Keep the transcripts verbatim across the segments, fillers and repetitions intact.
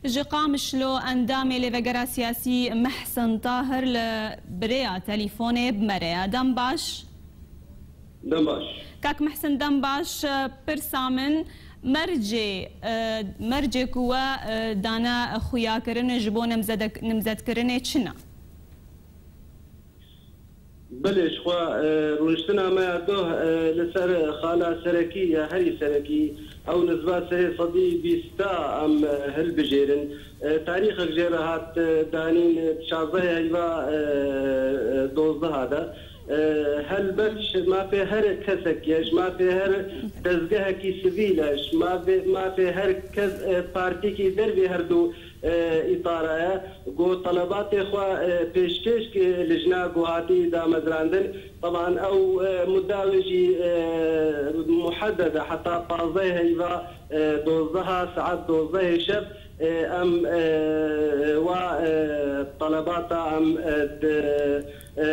Ji Qamişlo endamê lêvegera siyasî Mehsin Tahir li bi rêya telîfonê bi me re ye. Dem baş. Dem baş. Kak Mehsin, dem baş. Pirsa min, mercê, e, mercê ku we, e, dane xuyakirin ji bo nimzedek-, nimzetkirinê çi ne? Belê, ji xwe, e, rûniştina me ya doh, e, li ser xala serekî ya herî serekî, ew nizba sê sedî bîsta em, e, hilbijêrin. E, tarîxek jê re hat, e, danîn, e, şazdeh heyva, e, e, dozdeh de. E, helbet ji mafê her kesek ye, ji mafê her dezgehekî sivîl e, ji mafê, mafê her kes, e, partîkî dervê her du e, îtara ye. Got, telebatê xwe, e, pêşkêş ki lijna ku hatî damezrandin. Teban ew, e, muda wê jî, e, muhedded e, heta pazdeh heyva, e, dozdeha, saet dozdehê şev, e, em, e, wa, e, telebata em, e, di, e, e,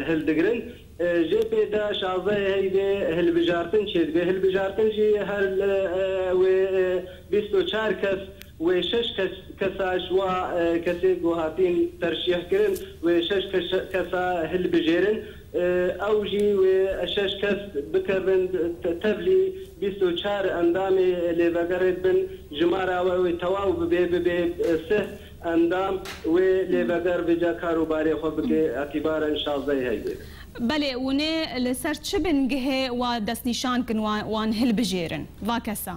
hildigirin. E, jê pê de şazdehê heyvê hilbijartin çêdibe. Hilbijartin jî her, e, e, wê, e, bîst û çar kes, wê şeş kes, kesa ji wa, e, kesê ku hatîn terşîh kirin, wê şeş kes-, kesa hilbijêrin. E, ew jî wê şeş kes bikevin te-, tevlî bîst û çar endamê lêvegerê bin, jimara we wê tewaw bibe, bibe, e, sih endam, wê lêveger vêca kar û barê xwe bike, etîbaren şazdehê heyvê. Belê, hûn ê li ser çi bingehê wa destnîşan kin, wan, wan hilbijêrin, va kesa?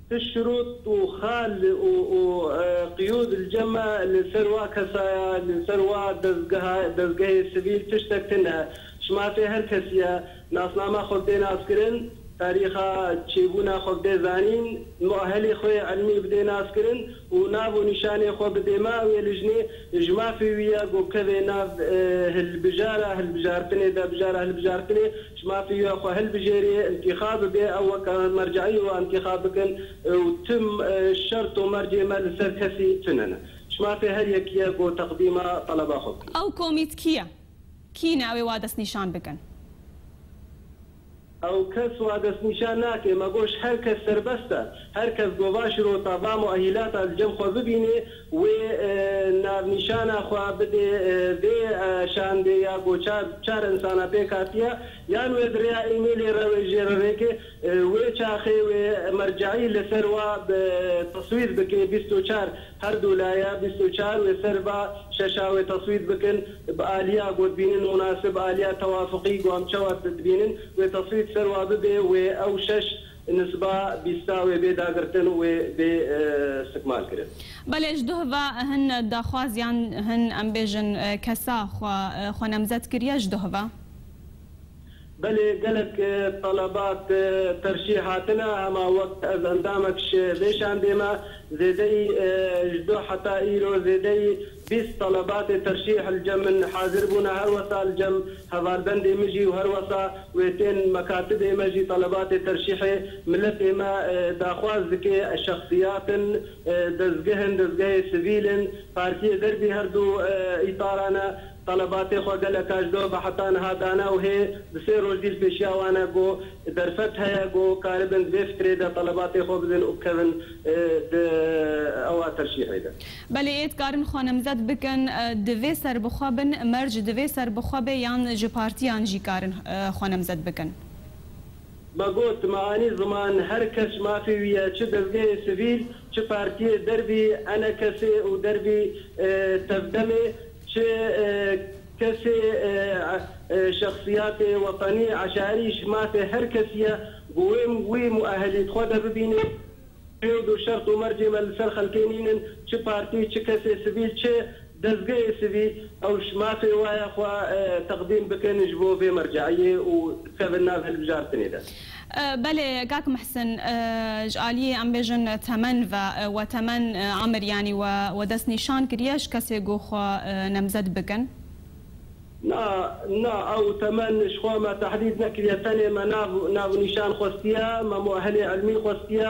Ti şirût û xal û, û, e, qiyûd li cem me li ser wa kesa ya, li ser wa dezgeha, dezgehê sivîl tiştek tune. Ji mafê her kesî ye. Nasnama xwe bidê naskirin, tarîxa çêbûna xwe bidê zanîn, muehelê xwe yê ilmî bidê naskirin û nav û nîşanê xwe bidê me, wê lijnê ji mafê wî ye ku bikeve nav, e, hilbijara hilbijartinê de, bijara hilbijartinê ji mafê wî ye xwe hilbijêrê, întîxab bibe, ew weke merceiyê wa întîxab bikin, e, û tim, e, şert û mercê me li ser kesî tune ne. Ji mafê her yekî ye ku teqdîma teleba xwe bikin. Ew komît kî ye? Kî ne ew ê wa destnîşan bikin? Ew kes wa destnîşan nake, me got her kes serbest e. Her kes gova şirota va muehîlata li cem xwe bibîne, wê, e, navnîşana xwe bidê, e, vê, e, şandê ya ku çar, çar insana pêk hatiye, yan wê bi rêya emailê re wê jê re rêke, e, wê çaxê wê merceî li ser wa bi teswît bike, bîst û çar. Her du laya bîst û çar wê ser va şeşa wê teswît bikin, bi aliya ku dibînin munasib, aliya tewafuqî ku em çawa dibînin, wê teswît ser wa bibe, wê ew şeş nisba bîsta wê bê dagirtin, wê bê, e, stikmal kirin. Belê, ji duh ve hin daxwaz yan hin, em bêjin, e, kesa xwe, e, xwe nemzet kiriye ji duh ve? Belê, gelek, e, telebat, e, terşîh hatine, hema wek ez endamek ji vê şandê me, zêdeyî, e, ji duh heta îro zêdeyî bîst telebatê terşîh li cem min hazir bûne, her wesa li cem hevalbendê min jî û her wesa wê tên mekatibê me jî telebatê terşîhê miletê me, e, daxwaz dike, şexsiyat in, e, dezgeh in, dezgehê sivîl in, partiyê derbî her du, e, îtara ne. Telebatê xwe gelek a ji do ve heta niha dane û hê di sê roj dîl pêşiya wan e ku derfet heye ku karibin di vê fitrê de telebatê xwe bidin û bikevin, e, di ewa terşîhê de. Belê, ê dikarin xwe nemzet bikin, e, di vê ser bi xwe bin, merc di vê ser bi xwe bê yan ji partiyan jî karin, e, xwe nemzet bikin? Me got, me anî ziman, her kes ji mafê wî ye, çi dezgehê sivîl, çi partiyê derbî enekesê û derbî, e, tevdemê, çi, e, kesê, e, e, şexsiyatê wetenî, eşarî ji mafê her kesî ye, ku wê, wî muehelî di xwe de bibîne. Pêw du şert û mercê me li ser xelkê nînin, çi partî, çi kesê sivîl, çi dezgehê sivîl, ew ji mafê wa ye xwe, e, teqdîm bikin ji bo vê merceiyê û bikevin nav hilbijartinê de. E, belê, kak Mihsin, e, ji aliyê, em bêjin, temen ve, e, we temen, e, amir, yanî we, we destnîşan kiriye ji kesê ku xwe, e, nemzet bikin? Na, na, ew temen ji xwe me tehdîd nekiriye, tenê me nav, nav û nîşan xwestiye, me muehelê ilmî xwestiye,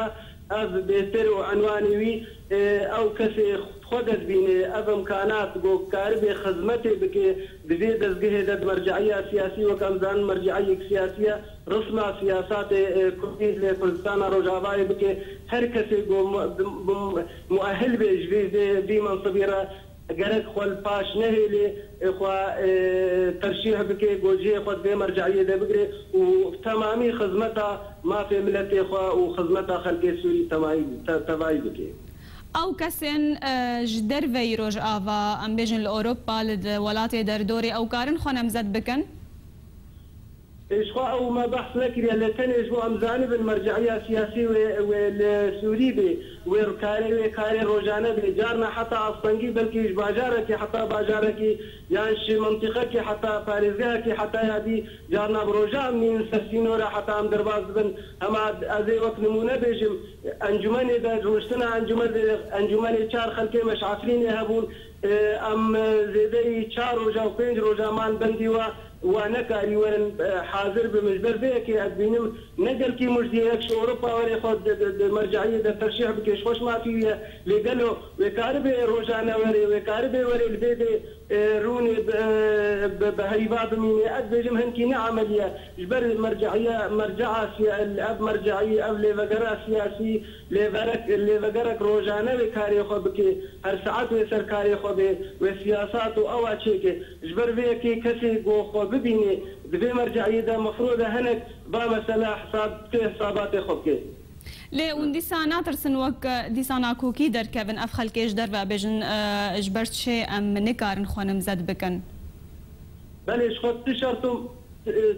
Ev bêhtir û enwanê wî, e, ew kesê xwe de dibîne, ev imkanat ku karibe xizmetê bike di vê dezgehê de, di merce'iya siyasî, wek em zanin merce'iyek siyasî ye, risma siyasatê, e, Kurdî li Kurdistana Rojavayê bike, her kesê ku mu-, bi, bi muehil be ji vê, vê, vî mensibî re, gerek xwe li paş nehêlê, e, xwe, e, terşîh bike, ku cihê xwe di vê merceiyê de bigire û temamî xizmeta mafê miletê xwe û xizmeta xelkê Sûrî temayî, te-, tevayî bike. Ew kesên, e, ji derveyî Rojava, em bêjin li Ewropa, li de-, welatê derdorê, ew karin xwe namzet bikin? Ê, ji xwe ew me behs nekiriye, lê tenê ji bo em zanibin merce'iya siyasî wê, wê li Sûrî bê, wê karê, wê karê rojane bê, carna heta astengî belkî ji bajarekî heta bajarekî, yan ji mintîqekî heta parêzgehekî heta ya dî, carna bi roja em nînin ser sînora heta em derbas dibin. Hema ez ê wek nimûne bêjim, encûmenê de, rûniştina encûmenê, encûmenê çar xelkê me ji Efrînê hebûn, e, em, e, zêdeyî çar roja û pênc roja man bendî we, we nekarî werin, e, hazir bibin. Ji ber vê yekê ez dibînim ne gelkî mujdiyê yek ji Ewropa were xwe di, di, di merceiyê de terşîh bike, ji xwe ji mafî wî ye. Lê gelo wê karibê rojane were, wê karibê were li vê dê, e, rûnê bi, bi, bi heyva bimîne? Ez dibêjim hinkî ne emelî ye. Ji ber merce'iya, merce'a siya-, ev merce'î, ev lêvegera siyasî, lêverek, lêvegerek rojane wê karê xwe bike, her saet wê ser karê xwe bê, wê siyasat û ewa çêke. Ji ber vê yekê kesê ku xwe bibîne di vê merceiyê de, mefrûd e hinek va mesela hesab, tê hesabatê xwe bike. Lê hûn dîsa natirsin wek, e, dîsa nakokî derkevin, ev xelkê ji derve bêjin, e, ji ber çi em nikarin xwe nimzet bikin? Belê, ji xwe tu şert û,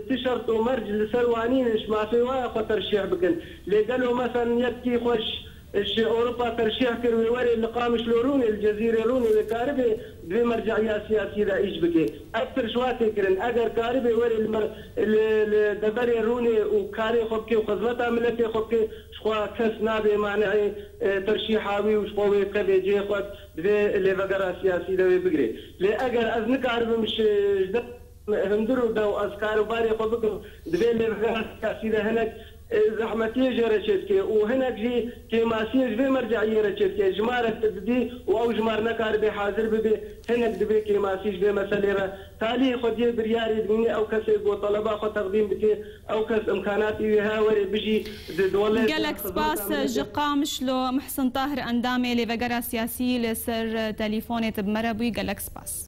tu şert û merc li ser wan nînin, ji mafê wan re xwe terşîh bikin. Lê gelo, meselen, yekî xwe ji, ji Ewropa terşîh kir, wê were li Qamişlo rûnê, li Cezîrê rûnê, wê karibe di vê merce'iya siyasî de îş bike. Ev pir ji wa tê kirin. Eger karibe were li mer-, li, li deverê rûnê û karê xwe bike û xizmeta miletê xwe bike, ji xwe kes nabe mane'ê, e, terşîha wî û ji xwe wê keve cihê xwe di vê lêvegera siyasî de wê bigire. Lê eger ez nikaribim ji, ji de hundir û dew ez karûbarê xwe bikim, di vê lêvegera siyasî de hinek, e, zehmetiyê jê re çêdike û hinek jî kêmasiyê ji vê merceiyê re çêdike. Jimarek tu didî û ew jimar nekaribe hazir bibe, hinek divê kêmasî ji vê meselê re. Talî xwediyê biryarê dimîne, ew kesê ku teleba xwe teqdîm dike, ew kes imkanatê wî heye were bijî di, di welê de. Gelek spas. Ji Qamişlo Muhsin Tahir, endamê lêvegera siyasî, li ser telîfonê tu bi me re bûyî. Gelek spas.